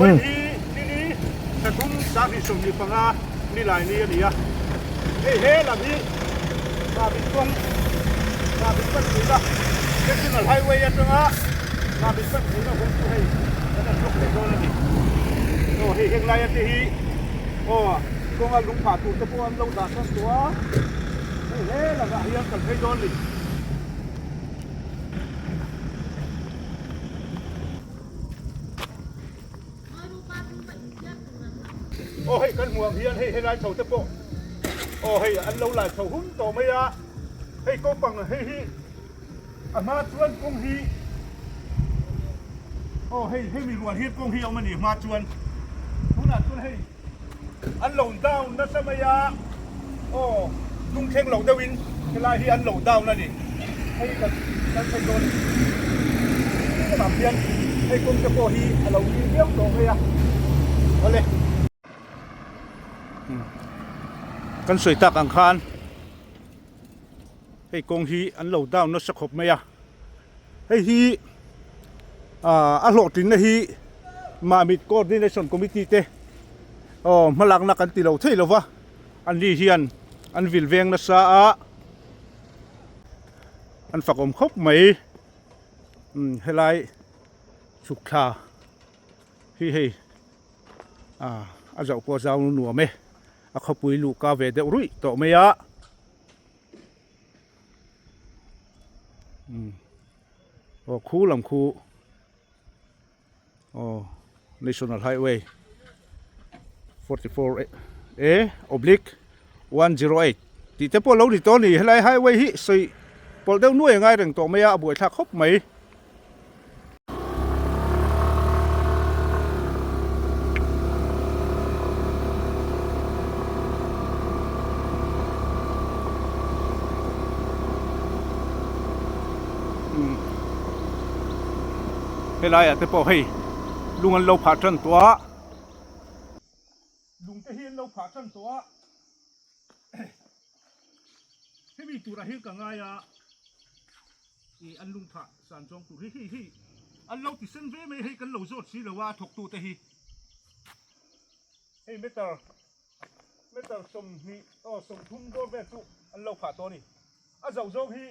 Vawiin hi nili thla thum sang hnih 25 nilai ni a ni a. Hei he lam hi Mamit kawng, Mamit pan puina National Highway atanga Mamit pan puina kawng chu hei kan han hlawk leh dawn a ni. Aw hei heng laia te hi aw kawnga lungphah tur te pawh an lo dah tan tawh a, hei he lamah hian kan phei dawn a ni. Aw hei kan hmuh ang hian hei helai chho te pawh aw hei an lo lai chho hum tawh mai a, hei kopang hei hi a hma chuan kawng hi aw hei hemi rual hian kawng hi a awm a ni a hma chuan tunah chuan hei An lo down nasa mai a, aw lung thleng lo deuhin helai hi an lo down a ni. Hei kan kan sawi dawn a ni. Lamah hian hei kawng te pawh hi a lo ngil viau tawh mai a, awle. Kan sawi tak ang khan hei kawng hi an lo down nasa khawp mai a. Hei hi a hlawhtlinna hi Mamit Coordination Committee te aw hmalakna kan ti lo thei lo va, an ni hian an vil veng nasa a, an fakawm khawp mai. Umm helai chhuk thla hi hei a zauh pawh a zau nuam e, a khawpui luhka ve deuh ruih tawh mai a. Aw khu lam khu aw national highway 44 a oblique 108 tih te pawh lo ni tawh a ni helai highway hi sawi pawlh deuh nuai a ngai reng tawh mai a a buaithlak khawp mai. Helaiah te pawh hei lung an lo phah tan tawh a, lung te hi an lo phah tan tawh a, hemi turah hian ka ngai a. Ih an lungphah san zawng tur hi hei hei an lo ti sen ve mai hei kan lo zawt si lo a thawk tu te hi hei meter meter 20 aw 30 bawr vel chu an lo phah tawh a ni a zo zawng hi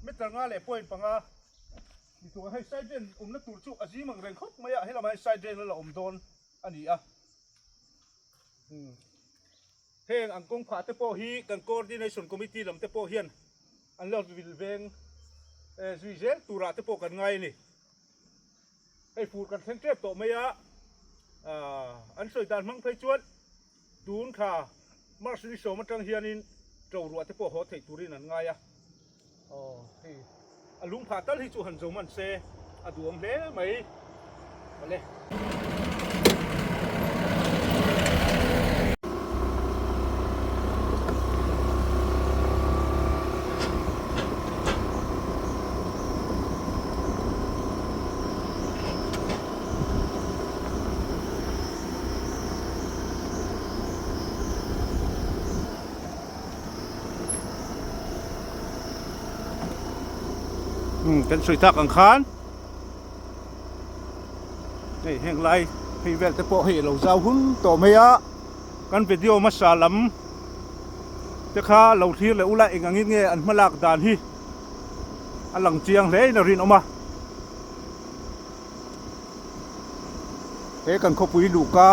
meter nga leh point panga ni tur hei side drain awmna tur chu a zim ang reng khawp mai a helamah hian side drain a la awm dawn a ni a umm. Heng an kawngphah te pawh hi kan Coordination Committee lam te pawh hian an lo vil veng zui zel turah te pawh kan ngai a ni. Hei fur kan thleng tep tawh mai a, an sawi dan hmang phei chuan tun thla March ni 10 atang hianin to ruah te pawh haw theih turin an ngai a. Aw hei a lungphah tal hi chu han zo man se a duhawm hle mai awle. Kan sawi tak ang khan hei heng lai phei vel te pawh hei a lo zau hun tawh mai a kan video hmasa lam te kha lo thlir leh ula eng angin nge an hmalak dan hi a lang chiang hle in a rinawm a he kan khawpui luhka.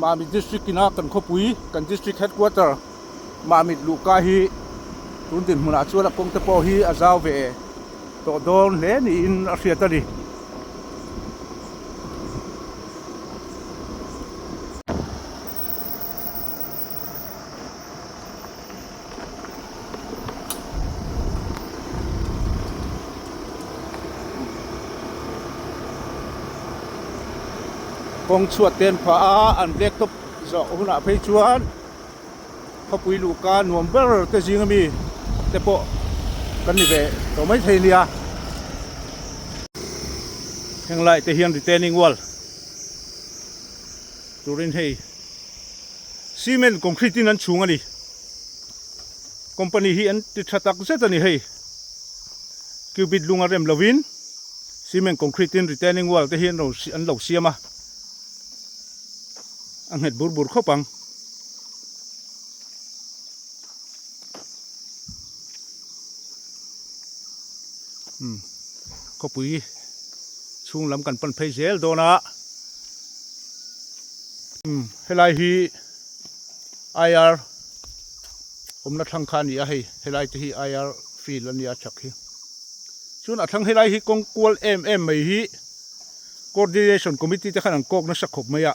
Mamit District ina kan khawpui, kan District Headquarter Mamit luhka hi tun dinhmunah chuan a kawng te pawh hi a zau ve tawh dawn hle niin a hriat a ni. Kawng chhuat te an phah a, an black top zawh hunah phei chuan khawpui luhka nuam ber te zing ami te pawh kan ni ve tawh mai thei nia. Heng lai te hian retaining wall turin hei cement concrete in an chhung a ni. Company hi an ti tha tak zet a ni hei. Cubit lung a rem lovin cement concrete in retaining wall te hi an lo siam a. a nghet bur bur khawp ang. Umm khawpui chhung lam kan pan phei zel dawn a. Umm helai hi IR awmna thlang kha a ni a hei helai te hi IR field a nia chak hi. Chuan a thlang helai hi kawng kual em em mai hi Coordination Committee te khan an kawk nasa khawp mai a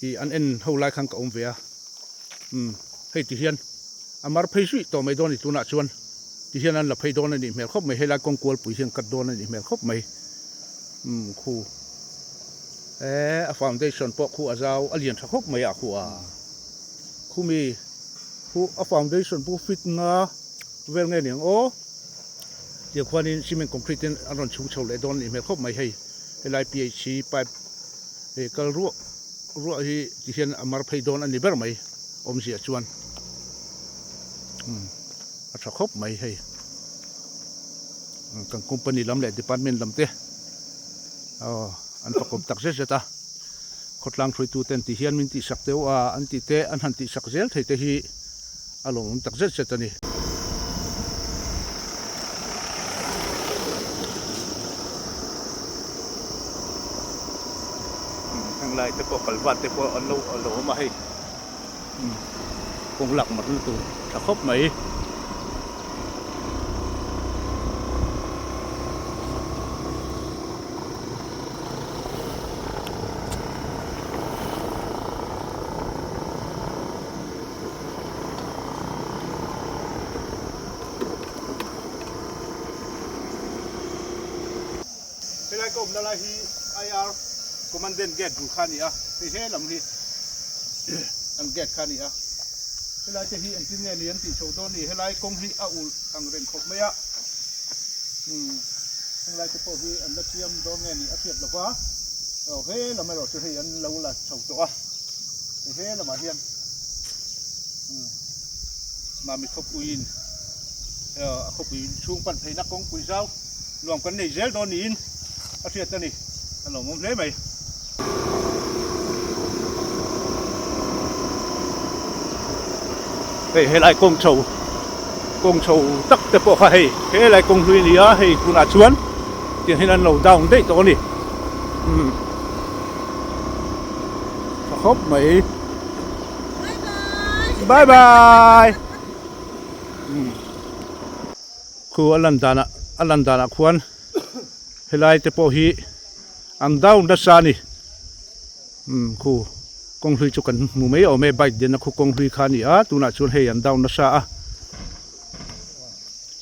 ih an en ho lai khan ka awm ve a umm hei ti hian a mar phei zuih tawh mai dawn a ni tunah chuan ti hian an la phei dawn a nih hmel khawp mai helai kawng kual pui hian cut dawn a nih hmel khawp mai umm khu eh a foundation pawh khu a zau a lian tha khawp mai a khu a khumi khu a foundation pawh fit nga vel nge niang aw. Tiang khuanin cement concrete in an rawn chhung chho leh dawn a nih hmel khawp mai hei helai PHC pipe hei kal ruah ruah hi ti hian a mar phei dawn a ni ber mai awmzia chuan umm a tha khawp mai hei kan company lam leh department lam te aw an fakawm tak zet zet a khawtlang hruaitu ten ti hian min tihsak deuh a an tih te an han tihsak zel thei te hi. A lawmawm tak zet zet a ni. Heng lai te pawh kalvat te pawh an lo a lo awm a hei kawng lak mar na tur tha khawp mai. Helai ka awmna lai hi IR Commandant Gate bul kha a ni a, hei he lam hi an gate kha a ni a, helai te hi engtin nge ni an tih chho dawn ni, helai kawng hi a ulh ang reng khawp mai a, umm helai te pawh hi an la siam dawn nge ni a hriat lo va, aw he lam erawh chu hei an lo la chho tawh a. He lamah hian Mami khawpuiin a khawpui chhung pan pheina kawngpui zau nuam kan nei zel dawn niin a hriat a ni, a lawmawm hle mai. Hei helai kawng chho kawng chho tak te pawh kha hei helai kawng hlui a ni a hei tunah chuan tiang hian an lo down daih tawh a ni. Tha khawp mai. Bye bye. Khu a lan danah a lan danah khuan helai te pawh hi an down nasa a ni. Umm khu kawng hlui chu kan hmu mai awm e bike denna khu kawng hlui kha a ni a tunah chuan hei an down nasa a.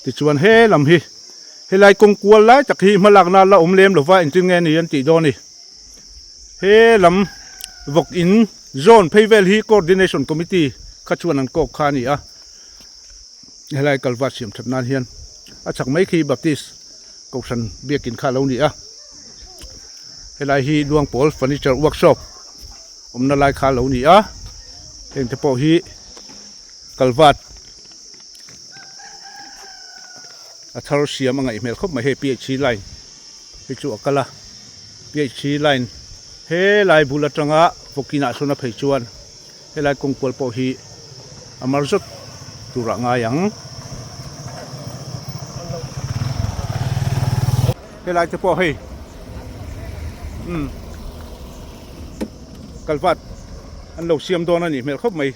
Tichuan he lam hi helai kawng kual lai tak hi hmalakna la awm lem lova engtin nge ni an tih dawn a ni. He lam vawk in zone phei vel hi coordination committee kha chuan an kawk kha a ni a, helai kalvat siam that nan hian a chak mai khi Baptist kohhran biakin kha a lo ni a, helai hi Luangpawl furniture workshop awmna lai kha a lo ni a, heng te pawh hi kalvat a thar siam a ngaih hmel khawp mai hei PHC line. Hei chu a kal a, PHC line helai bul atanga vawkinah sawn a phei chuan helai kawng kual pawh hi a mar zawt turah ngai ang. Helai te pawh hei umm kalvat an lo siam dawn a nih hmel khawp mai.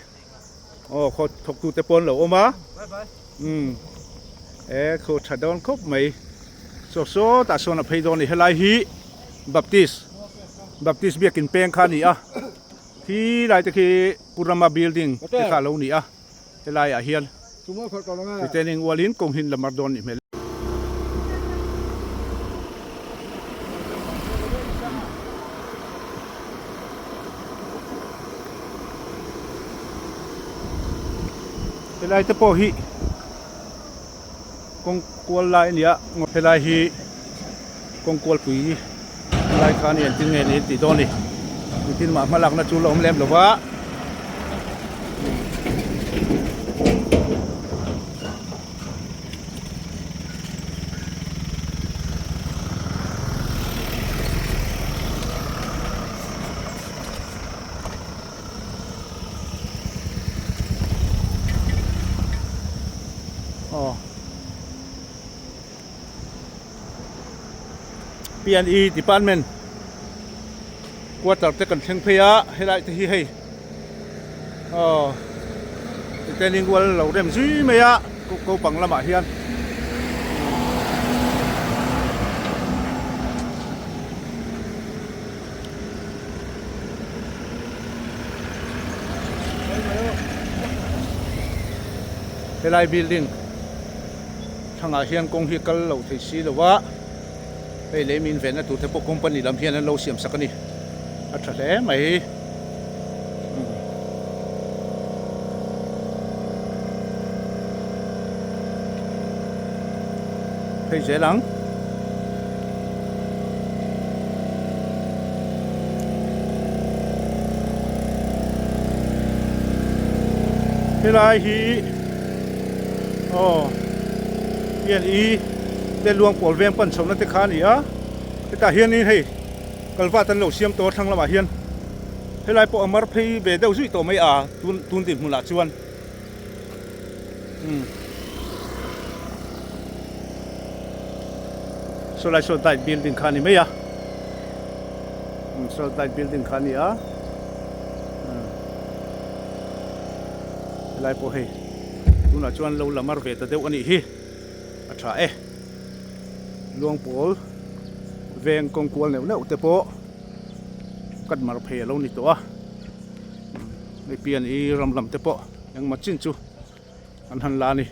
Aw khaw thawktu te pawh an lo awm a umm e khaw tha dawn khawp mai saw saw tah sawn a phei dawn a ni helai hi baptist baptist biakin peng kha a ni a khi lai te khi Purama building te kha a lo ni a helai ah hian retaining wall in kawng hin la mar dawn a nih hmel. Helai te pawh hi kawng kual lai a ni a helai hi kawng kual pui lai kha a ni engtin nge ni tih dawn a ni engtin mah hmalakna chu la awm lem lo va. Aw P&E department quarter te kan thleng phei a helai te hi hei aw retaining wall lo rem zui mai a ko pang lamah hian. Helai building thlangah hian kawng hi kal lo thei si lo a hei lei min venna tur te pawh company lam hian an lo siam sak a ni a tha hle mai. Phei zel ang. Helai hi aw hian i te luang pawl veng pan chhohna te kha a ni a hetah hianin hei kalvat an lo siam tawh a thlang lamah hian helai pawh a mar phei ve deuh zuih tawh mai a tun tun dinhmunah chuan. Umm saw lai saw diet building kha a ni mai a umm saw diet building kha a ni a umm helai pawh hei tunah chuan lo la mar ve ta deuh a nih hi a tha e luang pawl veng kawng kual neuh neuh te pawh cut mar phei a lo ni tawh a hei pian i ram lam te pawh engmaw chin chu an han la a ni.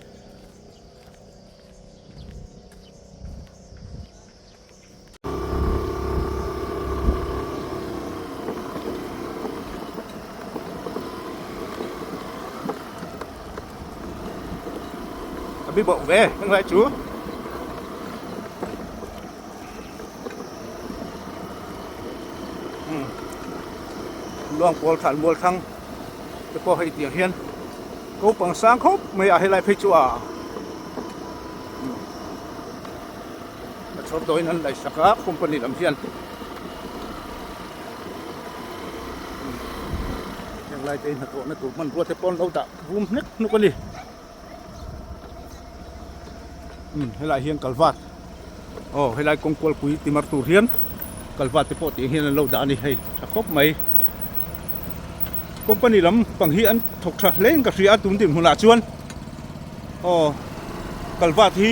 A bi bawk ve heng lai chu. Luang pawl thlan mual thlang te pawh hei tiang hian naupang sang khawp mai a helai phei chu a a chhawr dawiin an laih sak a company lam hian heng lai te hi hnathawhna tur hmanrua te pawh an lo dah vum hnek hnuk a ni. Umm helaiah hian kalvat aw helai kawng kualpui ti mar tur hian kalvat te pawh tih hian an lo dah a ni hei tha khawp mai company lam pang hi an thawk tha hle in ka hria a tun dinhmunah chuan aw kalvat hi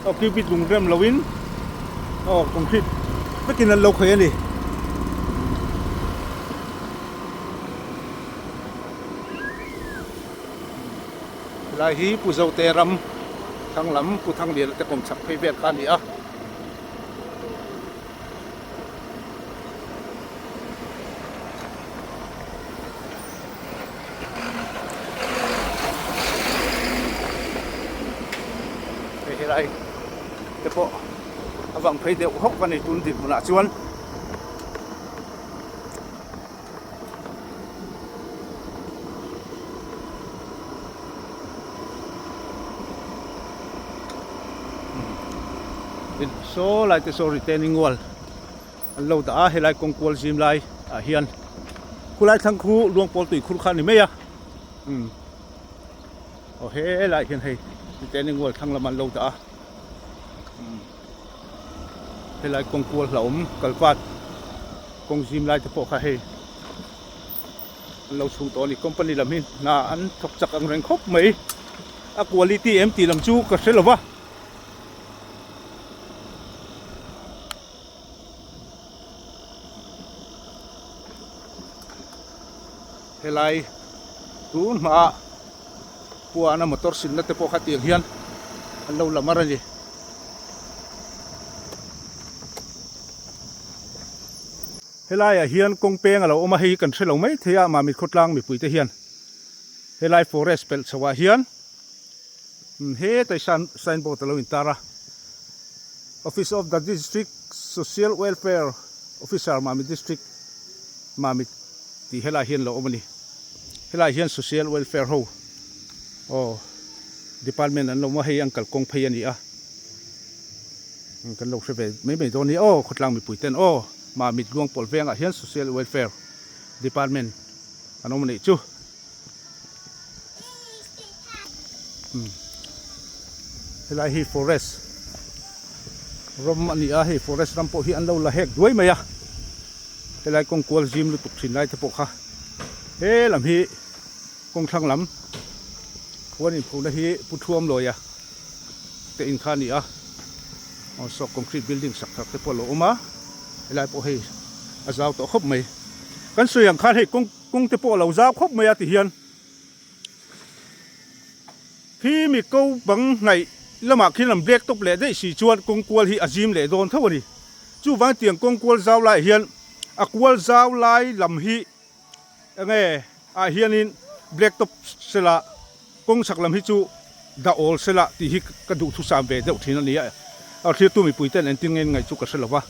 aw cubit lung rem lo in aw concrete vekin an lo khawih a ni. Helai hi Pu Zote ram thlang lam Pu Thangliana te kawm chhak phei vel kha a ni a. Hei helai te pawh a vang phei deuh hawk a ni tun dinhmunah chuan. Saw lai te saw retaining wall an lo dah a helai kawng kual zim lai ah hian khulai thlang khu luang pawl tui khur kha a ni mai a umm aw helai hian hei retaining wall thlang lam an lo dah a umm helai kawng kual hlauhawm kalpat. Kawng zim lai te pawh kha hei an lo chhung tawh a ni. Company lam hi hna an thawk chak ang reng khawp mai. A quality em tih lam chu ka hre lo va. Helai tun hmaah puana motor silna te pawh kha tiang hian an lo la mar a ni. Helaiah hian kawng peng a lo awm a, hei hi kan hre lo mai thei a, Mamit khawtlang mipuite hian helai forest pelh chho ah hian hetai sign board a lo intar a, Office of the District Social Welfare Officer Mamit District Mamit tih helaiah hian a lo awm a ni. Helaiah hian Social Welfare ho aw department an lo awm a, hei an kalkawng phei a ni a. Kan lo hre ve mai mai dawn nia aw, khawtlang mipui ten aw, Mamit Luangpawl vengah hian Social Welfare Department an awm a nih chu. Helai hi forest ram a ni a, hei forest ram pawh hi an lo la hek duai mai a, helai kawng kual zim lutuk thin lai te pawh kha he lam hi kawng thlang lam huan inphuhna hi Pu Thuam Lawia te in kha a ni a, aw saw concrete building sak thar te pawh a lo awm a, helai pawh hei a zau tawh khawp mai. Kan sawi ang khan hei kawng kawng te pawh a lo zau khawp mai a ti hian. Khi mi ko bang hnaih lamah khian an black top leh daih si chuan kawng kual hi a zim leh dawn tho a ni. Chuvang tiang kawng kual zau laiah hian a kual zau lai lam hi enge ah hianin black top sela kawng chhak lam hi chu dah awl sela tih hi ka duhthusam ve deuh thin a ni a. A thirtu mipui ten engtin nge ngaih chu ka hre lo va.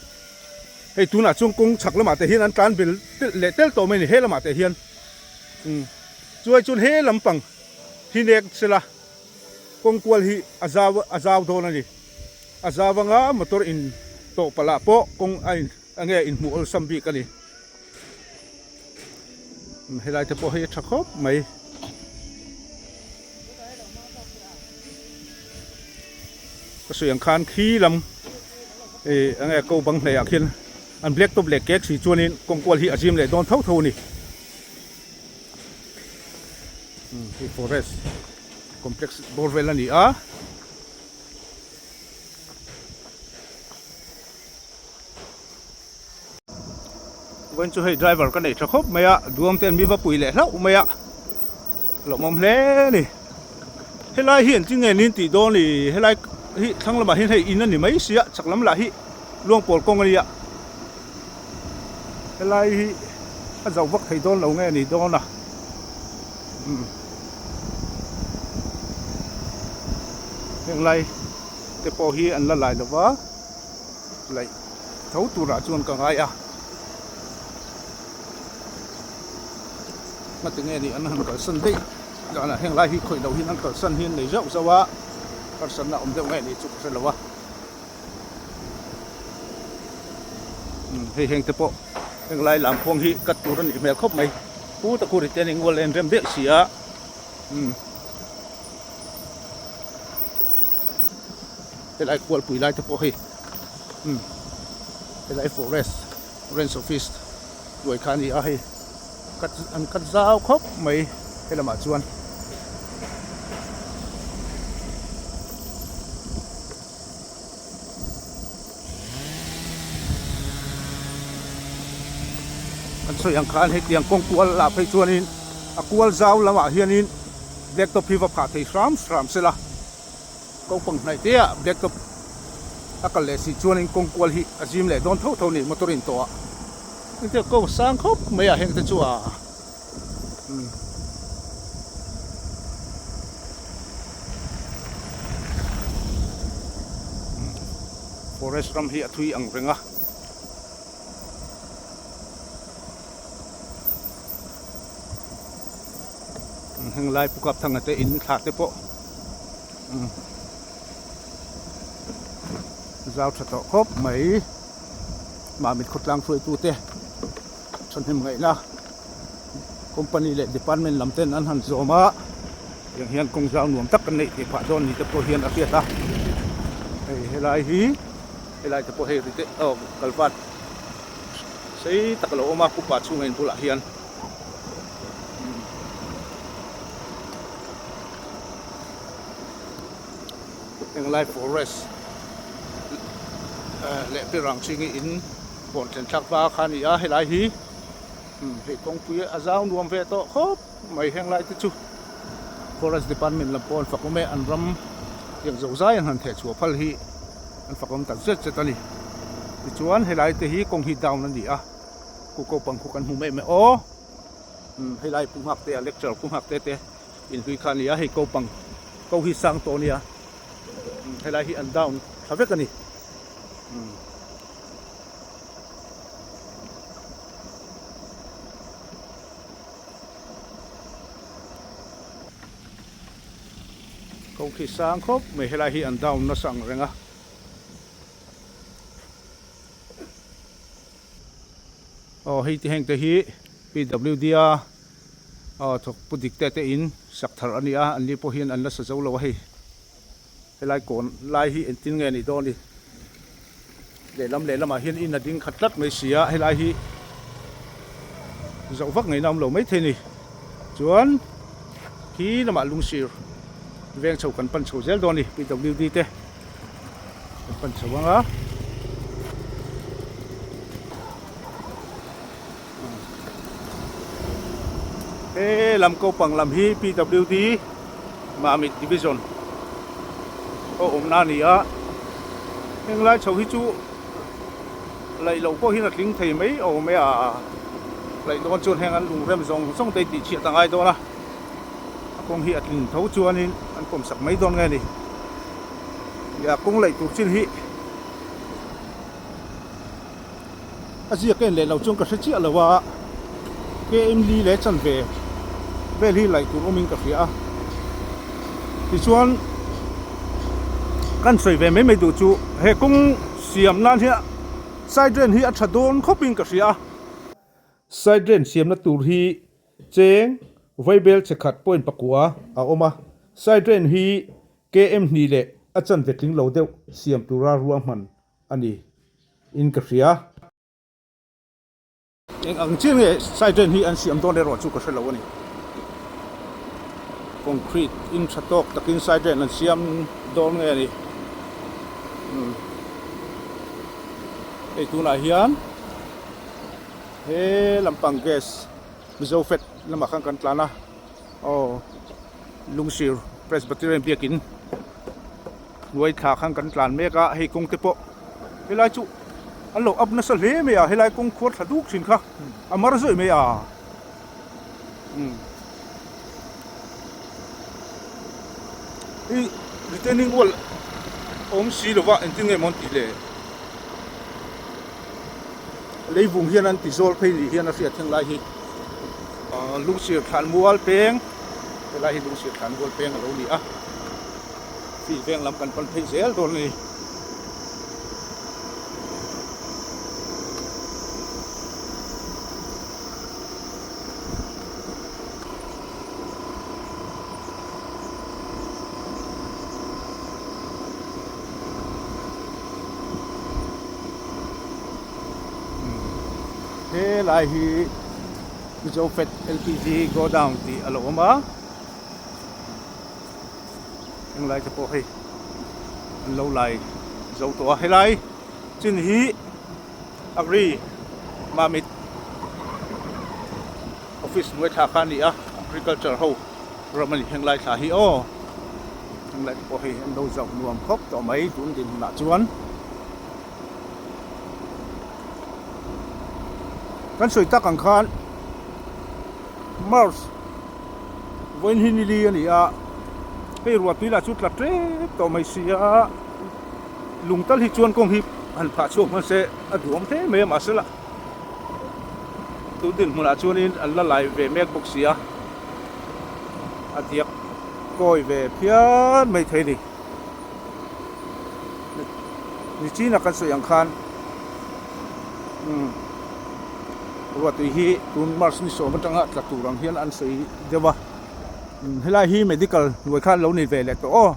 Hei tunah chuan kawng chhak lamah te hian an tlan bel leh tel tawh mai a ni he lamah te hian. Chuai chuan he lampang hi nek sela kawng kual hi a zau a zau dawn a ni. A zau anga motor in tawh palh ah pawh kawng a in a nge inhmuh awlsam bik a ni. Helai te pawh hei a tha khawp mai. Ka sawi ang khan khi lam ih enge ko bang hnaih ah khian an black top leh kek si chuanin kawng kual hi a zim leh dawn tho tho a ni. Hei forest complex bawr vel a ni a. Vawiin chu hei driver ka nei tha khawp mai a, duang te an mi va pui leh hlauh mai a, lawmawm hle a ni. Helai hi engtin nge nin tih dawn i, helai hi thlang lamah hian hei in a ni mai sia, chak lam lah hi luangpawl kawng a nia. Helai hi a zauh vak thei dawn lo nge ni dawn a, umm heng lai te pawh hi an la lai lo va. Laih tho turah chuan ka ngai a, ngati nge nih an han kalsan daih danah heng lai hi khawih loh hian an kalsan hi an nei zauh zauh a, harsatna awm deuh nge nih chu ka hre lo a, hei heng te pawh heng lai lam khuang hi cut tur a nih hmel khawp mai, pu takuri te an ingual en rem daih si a, umm. Helai kualpui lai te pawh hei umm helai forest range office hnuai kha a ni a hei cut an cut zau khawp mai he lamah chuan. Kan sawi ang khan hetiang kawng kual lah phei chuanin a kual zau lamah hianin black top hi va phah thei hram hram sela. Kopang hnaih te ah black top a kal leh si chuanin kawng kual hi a zim leh dawn tho tho a ni motor in tawh ah engte ko sang khawp mai ah heng te chu a umm forest ram hi a thui ang reng a. Heng lai pu kap thanga te in thla te pawh zau tha tawh khawp mai Mamit khawtlang hruaitu te thahnem ngaihna company leh department lam ten an han zawm a tiang hian kawng zau nuam tak kan neih theih phah dawn ni te pawh hian a hriat a hei helai hi helai te pawh hei ri te aw kalvat sei tak a lo awm a pupa chhunga in bulah hian. Henglai forest leh pirang ching hi in bawn thlen thlak va kha a ni a helai hi hei kawngpui a zau nuam ve tawh khawp mai henglai te chu forest department lam pawh an fak awm e an ram tiang zo zai an han theh chhuah phal hi an fak awm tak zet zet a ni tichuan helai te hi kawng hi down a ni a. Ku ko pang khu kan hmu mai mai aw umm helai pu nghak te a lecture pu nghak te te inhlui kha a ni a hei ko pang ko hi sang tawh a nia umm helai hi an down tha vek a ni umm. Ko khi sang khawp mai helai hi an down nasa ang reng a. Aw hei te heng te hi PWD a aw thawk pu dik te te in sak thar a ni a an ni pawh hian an la sa zo lo a hei. Helai kawn lai hi engtin nge ni dawn ni? Lehlam lehlamah hian in a ding khat tlat mai si a, helai hi zoh vak ngaihna awm lo maithei a ni. Chuan khi lamah lungsir veng chho kan pan chho zel dawn a ni, PWD te kan pan chho ang a. He lam kopang lam hi PWD Mamit Division a awmna a ni a, heng lai chho hi chu laih loh pawh hian a tling thei mai awm e a, laih dawn chuan heng an lungrem zawng zawng te tih chhiat a ngai dawn a, a kawng hi a tlin tho chuanin an pawm sak mai dawn nge ni, a kawng laih tur chin hi. A ziak en leh lo chuan ka hre chiah lo a, KM li leh chanve vel hi laih tur awmin ka hria a. Tichuan kan sawi ve mai mai duh chu he kawng siam nan hian side drain hi a tha dawn khawpin ka hria a. Side drain siamna tur hi cheng vaibel che khat point pakua a awm a, side drain hi KM hnih leh a chanve tling lo deuh siam tura ruahman a ni in ka hria. Eng ang chiah nge side drain hi an siam dawn erawh chu ka hre lo a ni. Concrete in tha tawk takin side drain an siam dawn nge a ni. Umm hei tunah hian he lampang gas Mizo fat lamah khan kan tlan a aw Lungsir Presbyterian biakin. Hnuai thla khan kan tlan mek a, hei kawng te pawh helai chu an lo up nasa hle mai a, helai kawng khuar thla duk thin kha a mar zawih mai a. Umm hei retaining wall a awm si lova engtin nge maw an tih le? Leivung hian an ti zawl phei ni hian a hriat thleng lai hi Lungsir Thlanmual peng helai hi Lungsir Thlanmual peng a lo ni a. Field veng lam kan pan phei zel dawn a ni. Helai hi Mizofet LPG Godown tih a lo awm a. Englai te pawh hei an lo lai zo tawh a, helai chin hi Agri Mamit office hnuai thla kha a ni a, agriculture ho ram a ni henglai thla hi aw englai te pawh hei an lo zauh nuam khawp tawh mai tun dinhmunah chuan kan sawi tak ang khan March. Vawiin hi nili a ni a, hei ruahtui lah chu tla tep tawh mai si a, lung tal hi chuan kawng hi han phah chhuak hman se a duhawm hle mai a mahse lah tun dinhmunah chuanin an la lai ve mek bawk si a, a diak kawi ve phian mai thei a ni. Nichina kan sawi ang khan umm. Ruahtui hi tun March ni sawm atanga tla tur ang hian an sawi deuh a, helai hi medical hnuai kha an lo nei ve leh tawh aw,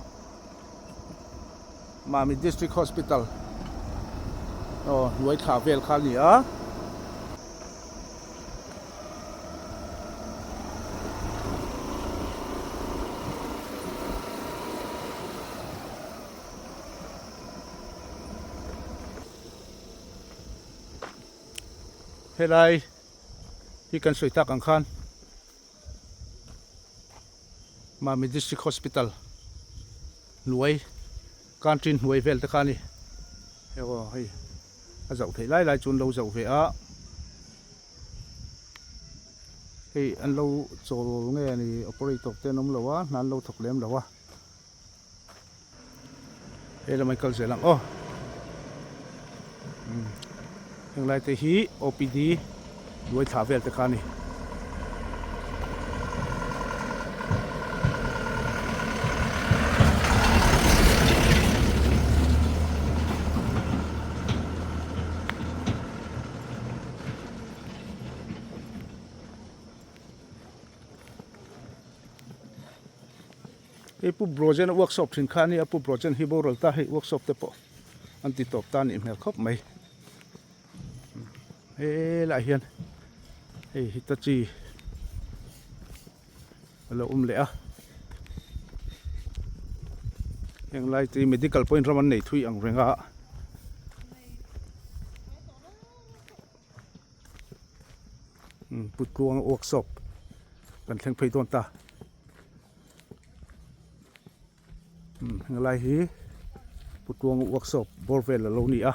Mami District Hospital aw hnuai thla vel kha a ni a. Helai hi kan sawi tak ang khan Mami District Hospital hnuai canteen hnuai vel te kha a ni hei aw hei a zauh theih lai lai chu an lo zauh ve a hei an lo chawl nge a ni operator te an awm lo a hna an lo thawk lem lo a. He lamah kal zel ang aw heng lai te hi OPD hnuai thlah vel te kha a ni. Hei Pu Brojen a workshop thin kha a nia, Pu Brojen hi boral ta hei workshop te pawh an ti tawp ta a nih hmel khawp mai. Helaiah hian hei Hitachi a lo awm leh a, heng lai te hi medical pawhin ram an nei thui ang reng a. Putluang workshop kan thleng phei dawn ta. Helai hi Putluang workshop bawr vel a lo ni a.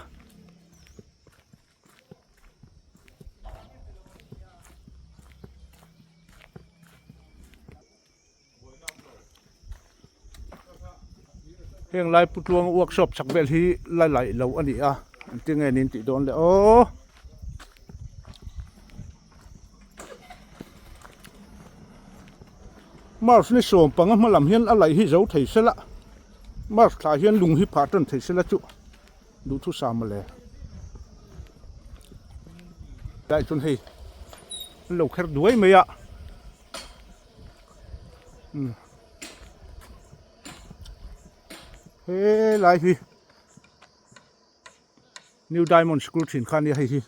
Heng lai Putluang workshop chak vel hi la laih lo a ni a, engtin nge nin tih dawn le aw. March ni 15 hma lam hian a laih hi zo thei sela, March thla hian lung hi phah tan thei sela chu duhthusam mawle. Tlai chuan hei an lo kher duai mai a. Helai hi New Diamond School thin kha ania hei hi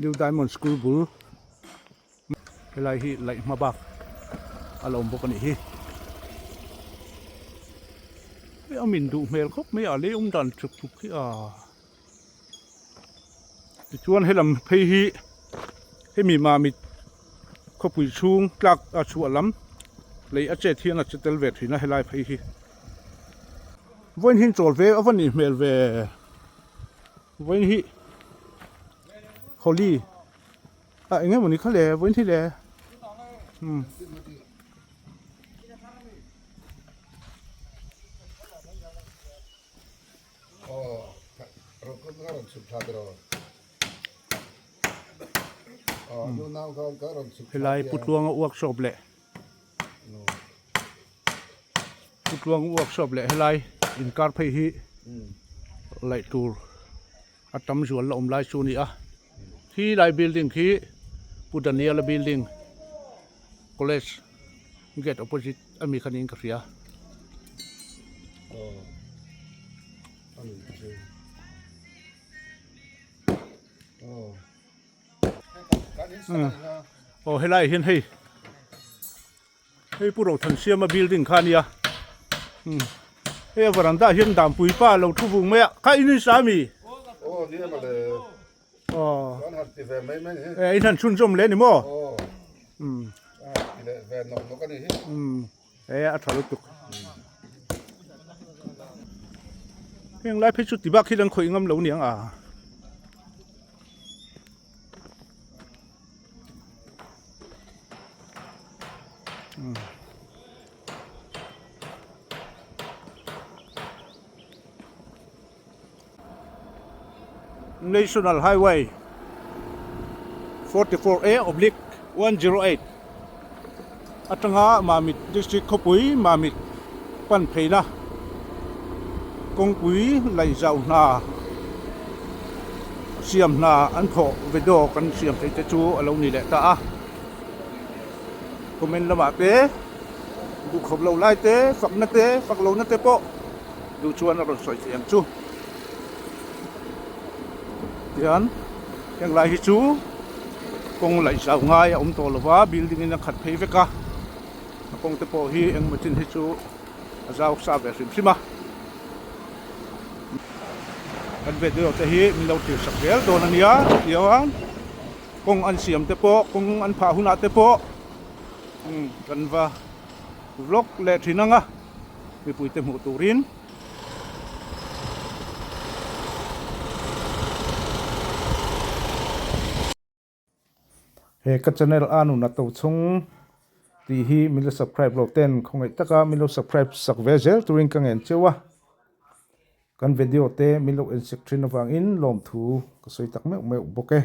New Diamond School bul helai hi laih hma bak a lo awm bawk a nih hi hei a min duh hmel khawp mai a lei awm dan chuk chuk hi a. Tichuan helam phei hi hemi mamit khawpui chhung tlak a chhuah lam lei a chet hian a che tel ve thin a helai phei hi. Vawiin hi chawl ve a va nih hmel ve vawiin hi Holi a eng emawni kha le vawiin hi le umm. Helai Putluanga workshop leh Putluanga workshop leh helai inkar phei hi laih tur a tam zual la awm lai chu a ni a khi lai building khi Pu Daniel-a building college gate opposite ami kha niin ka hria. Aw helai hian hei hei Pu Rothansiama building kha a nia hei a varanda ah hian Danpui pa a lo thu vung mai a kha in in sa ami aw in han chhunzawm leh a ni maw E a tha lutuk. Heng lai phei chu ti bak hi an khawih ngam lo niang a. National Highway 44A oblique 108 atanga Mamit District khawpui Mamit pan pheina kawngpui laihzau hna siam hna an thawh video kan siam theih te chu a lo ni leh ta a comment lamah te duhkhawp lo lai te fakna te fak lohna te pawh duh chuan a rawn sawi thei ang chu. Tihian heng lai hi chu kawng laih zau ngai a awm tawh lo va building in a khat phei vek a a kawng te pawh hi engemaw chin hi chu a zau sa ve hrim hrim a kan video te hi min lo thlir sak zel dawn a nia tichuan kawng an siam te pawh kawng an phah hunah te pawh kan va vlog leh thin ang a mipui te hmuh turin. He ka channel a nun a to chhung tih hi min lo subscribe lo ten khawngaih taka min lo subscribe sak ve zel turin ka ngen cheu a, kan video te min lo en sek thin avangin lawmthu ka sawi tak meuh meuh bawk e.